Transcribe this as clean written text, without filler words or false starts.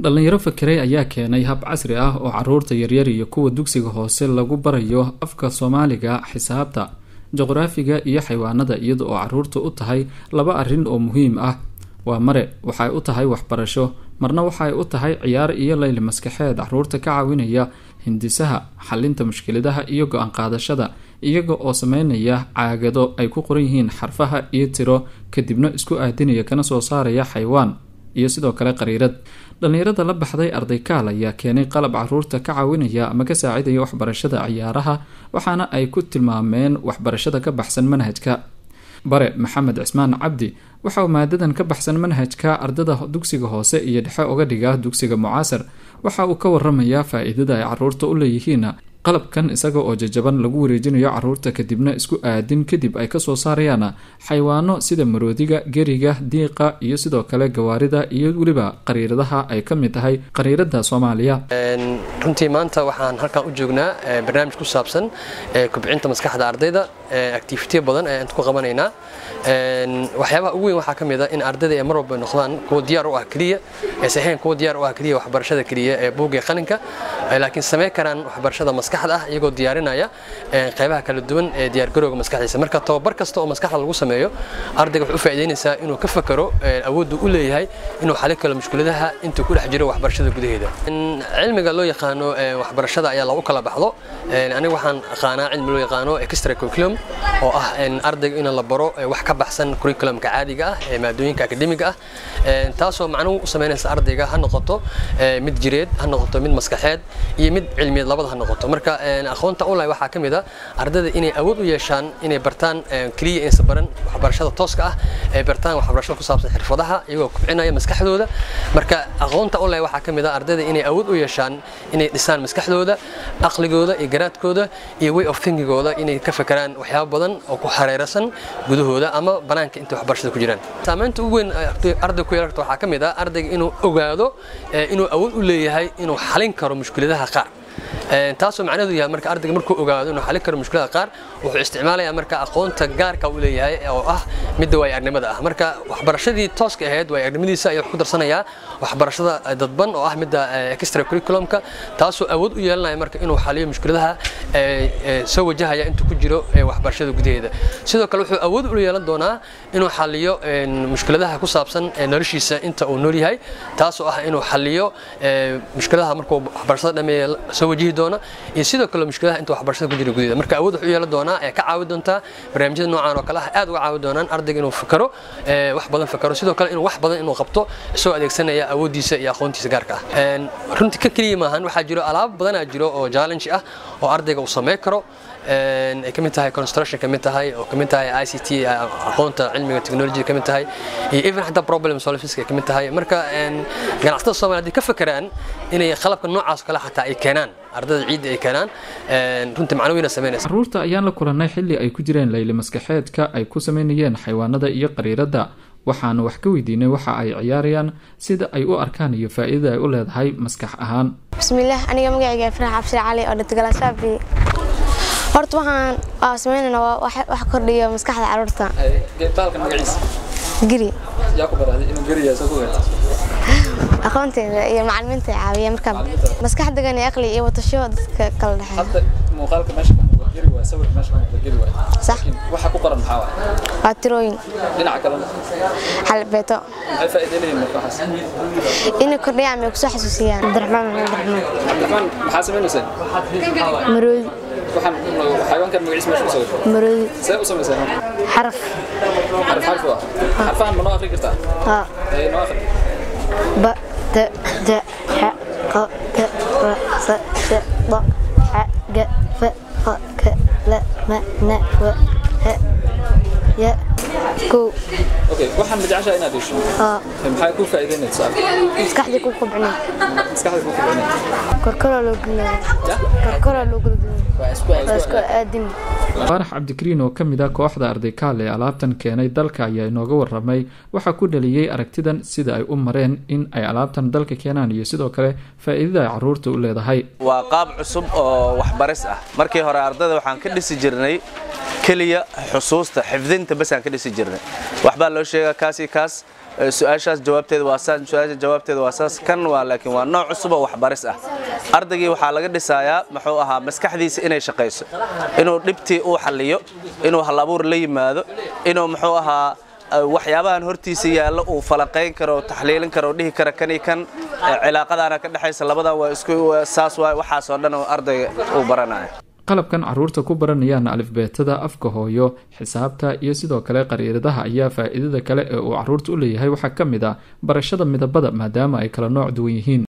Dhalinyaro fakeray ayaa keenay hab casri ah oo caruurta yaryar iyo kuwa dugsiga hoose lagu barayo afka Soomaaliga, xisaabta, juqraafiga iyo xayawaanada, iyada oo caruurta u tahay laba arrin oo muhiim ah. Waa mare waxay u tahay waxbarasho, marna waxay u tahay ciyaar iyo layli maskaxeed caruurta ka caawinaya hindisaha, xalinta mushkiladaha iyo go'aan qaadashada, iyaga oo sameynaya caagado ay ku qoran yihiin xarfaha iyo tiro, kadibna isku aadinaya kana soo saaraya xayawaan iyo sidoo kale qariirad. Dhalinyarada la baxday Arday Kaal ayaa keenay qalab caruurta ka caawinaya ama ka saacidaya waxbarashada ciyaaraha, waxaana ay ku tilmaameen waxbarashada ka baxsan manhajka. Bare Maxamed Cismaan Cabdi waxa uu maadadan ka baxsan manhajka ardada dugsiga hoose iyo dhexe uga dhiga dugsiga Mucaasar. Waxa uu ka waramayaa faa-iidada ay caruurta u leeyihiin qalabkan, isaga oo jajaban lagu wareejinayo caruurta, kadibna isku aadin kadib ay kasoo saarayaan xayawaano sida maroodiga, geriga, diiqa iyo sidoo kale gawaarida iyo weliba qariiradaha ay ka mid tahay qariirada Soomaaliya. Runtii maanta waxaan halkan u joognaa barnaamij ku saabsan kobcinta maskaxda ardayda. Activity badan ayaan ku qabanaynaa. Waxyaabaha ugu weyn waxaa ka mid ah in ardayda ay mar walba noqdaan kuwa diyaar u ah keliya, aysan ahayn kuwa diyaar u ah keliya waxbarashada keliya ee buugga iyo qalinka, laakiin sameyn karaan waxbarashada maskaxda ah iyagoo diyaarinaya qaybaha kala duwan ee diyaargarowga maskaxdiisa. Marka tababar kasta oo maskaxda lagu sameeyo ardayga wuxuu u faa'iideynaysaa inuu ka fakaro awoodda u leeyahay inuu xalin karo mushkiladaha intuu ku dhex jiro waxbarashada gudaheeda. Cilmiga loo yaqaano waxbarashada ayaa lagu kala baxdo. Aniga waxaan aqaanaa cilmi loo yaqaano extra curriculum, oo ah ardayga in la baro wax ka baxsan curriculumka caadiga ah ee maadooyinka akademiga ah, taasoo macnuhu u sameynaysa ardayga, ha noqoto mid jireed, ha noqoto mid maskaxeed iyo mid cilmiyeed, labada ha noqoto. Marka aqoonta online waxaa ka mid ah ardayda inay awood u yeeshaan inay bartaan keliya inaysan baran waxbarashada tooska ah, ay bartaan waxbarashada ku saabsan xirfadaha iyagoo kobcinaya maskaxdooda. Marka aqoonta online waxaa ka mid ah ardayda inay awood u yeeshaan inay dhisaan maskaxdooda, aqligooda iyo garaadkooda iyo way of thinkingooda, inay ka fakaraan waxyaabo badan oo ku hareeraysan gudahooda ama banaanka inta waxbarashada ku jiraan. Saamaynta ugu weyn ardayga ku yeelan karta waxaa ka mid ah ardayga inuu ogaado inuu awood u leeyahay inuu xalin karo mushkiladaha qaar, taasoo macnaheedu yahay marka ardayga markuu ogaado inuu xalin karo mushkiladaha qaar, wuxuu isticmaalayaa marka aqoonta gaarka uu leeyahay oo ah midda waayo-aragnimada ah. Marka waxbarashadii tooska ahayd waayo-aragnimadiisa ayuu wax ku darsanayaa waxbarashada dadban oo ah midda extra curriculumka, taasoo awood u yeelanaya marka inuu xaliyo mushkiladaha soo wajahaya intuu ku jiro waxbarashada gudaheeda. Sidoo kale wuxuu awood u yeelan doonaa inuu xaliyo mushkiladaha ku saabsan noloshiisa inta uu nool yahay, taasoo ah inuu xaliyo mushkiladaha markuu waxbarashada dhameeya soo wajihi doona iyo sidoo kale mushkiladaha inta waxbarashada ku jira gudaheeda. Marka awood wuxuu yeelan doonaa ee ka caawi doontaa barnaamijyada noocan oo kale ah aad uga caawi doonaan ardayga inuu fakaro, wax badan fakaro, sidoo kale inuu wax badan inuu qabto isagoo adeegsanaya awooddiisa iyo aqoontiisa gaarka ah. Runtii ka keliya maahan, waxaa jiro alaab badanaa jiro oo challenge ah oo ardayga uu sameyn karo, ay ka mid tahay construction, ka mid tahay oo ka mid tahay ICT, aqoonta cilmiga technology ka mid tahay, iyo even xataa problem solving ay ka mid tahay. Marka ganacsatada Soomaaliya haddii ka fakaraan inay qalabka noocaas kale xataa ay keenaan ardayda ciidda ay keenaan, runtii macno weyn sameynaysa. Caruurta ayaan la kulannay xilli ay ku jireen layli maskaxeedka ay ku sameynayeen xayawaanada iyo qariirada. Waxaanu wax ka weydiinay waxa ay ciyaarayaan, sida ay u arkaan iyo faa'iidada ay u leedahay maskax ahaan. Bismillaah, aniga magacayga Ifraax Cabshir Cali oo dhigta galaasabi. Horta waxaan aa sameynayna waa wax kordhiyo maskaxda caruurta. Baalka magaciisa? Geri. Yaa ku baraaday inuu geri yahay? Soo ku gaartay? Aqoonteeda iyo macallimiinta caawiya. Marka maskaxdagan iyo aqli iyo watasho dadka kala dhexeeya. Hadda muuqaalka meesha ka muuqda geri waay, sawirka meesha ka muuqda geri waay. Sax. Waxa ku qoran maxaa waay? Waa tirooyin. Dhinaca kalena? Xalbeeto. Maxay faa'iido leeyihiin marka waxaas? Inay kordhiyaan ama kusoo xasuusiyaan. Cabdiraxmaan Maxamed Raxmaan. Cabdiraxmaan, maxaa samaynaysaa? Maroodi. Waxaan xayawaankan magaciisa meesha ku sawir? Maroodi. See u samaysay? Xaraf. Xaraf, xarf waa. Xarfahan ma noo akhri kartaa? Haa. Ee noo akhri. Ba t j x q t r s t d x g f q k l m n w h y kow. Okay, waxaan ma jeceshahay inaad hesho? Haa. Maxay ku faa'iideynaysaa? Maskaxdii ku kobcinay. Maskaxda ku kobcinay. Korkoraa loo gelinaya. Korkoraa loo gelinaya, waa isku aadin. Faarax Cabdikariin oo ka mid ah kooxda Arday Kaal ee alaabtan keenay dalka ayaa inooga waramay waxaa ku dhaliyey aragtidan, sida ay u mareen in ay alaabtan dalka keenaan iyo sidoo kale faa'iidada ay caruurta u leedahay. Waa qaab cusub oo waxbaris ah. Markii hore ardayda waxaan ka dhisi jirnay keliya xusuusta, xifdinta bas aan ka dhisi jirnay. Waxbaa loo sheegaa kaas iyo kaas, Su-aashaas jawaabteeda waa saas, su-aasha jawaabteeda waa saas. Kan waa laakiin waa nooc cusub oo waxbaris ah. Ardaygii waxaa laga dhisayaa muxuu ahaa maskaxdiisa inay shaqayso, inuu dhibtii uu xalliyo, inuu hal abuur la yimaado, inuu muxuu ahaa waxyaabahan hortiisa yaallo uu falaqayn karo, taxliilin karo, dhihi kara kan iyo kan cilaaqadaana ka dhexaysa, labadan waa isku saas waay. Waxaasoo dhan oo ardayga uu baranayo. Qalabkan caruurta ku baranayaan alifbeetada, afka hooyo, xisaabta iyo sidoo kale qariiradaha ayaa faa-iidada kale ee uu caruurta u leeyahay waxaa ka mid ah barashada midabada, maadaama ay kala nooc duwan yihiin.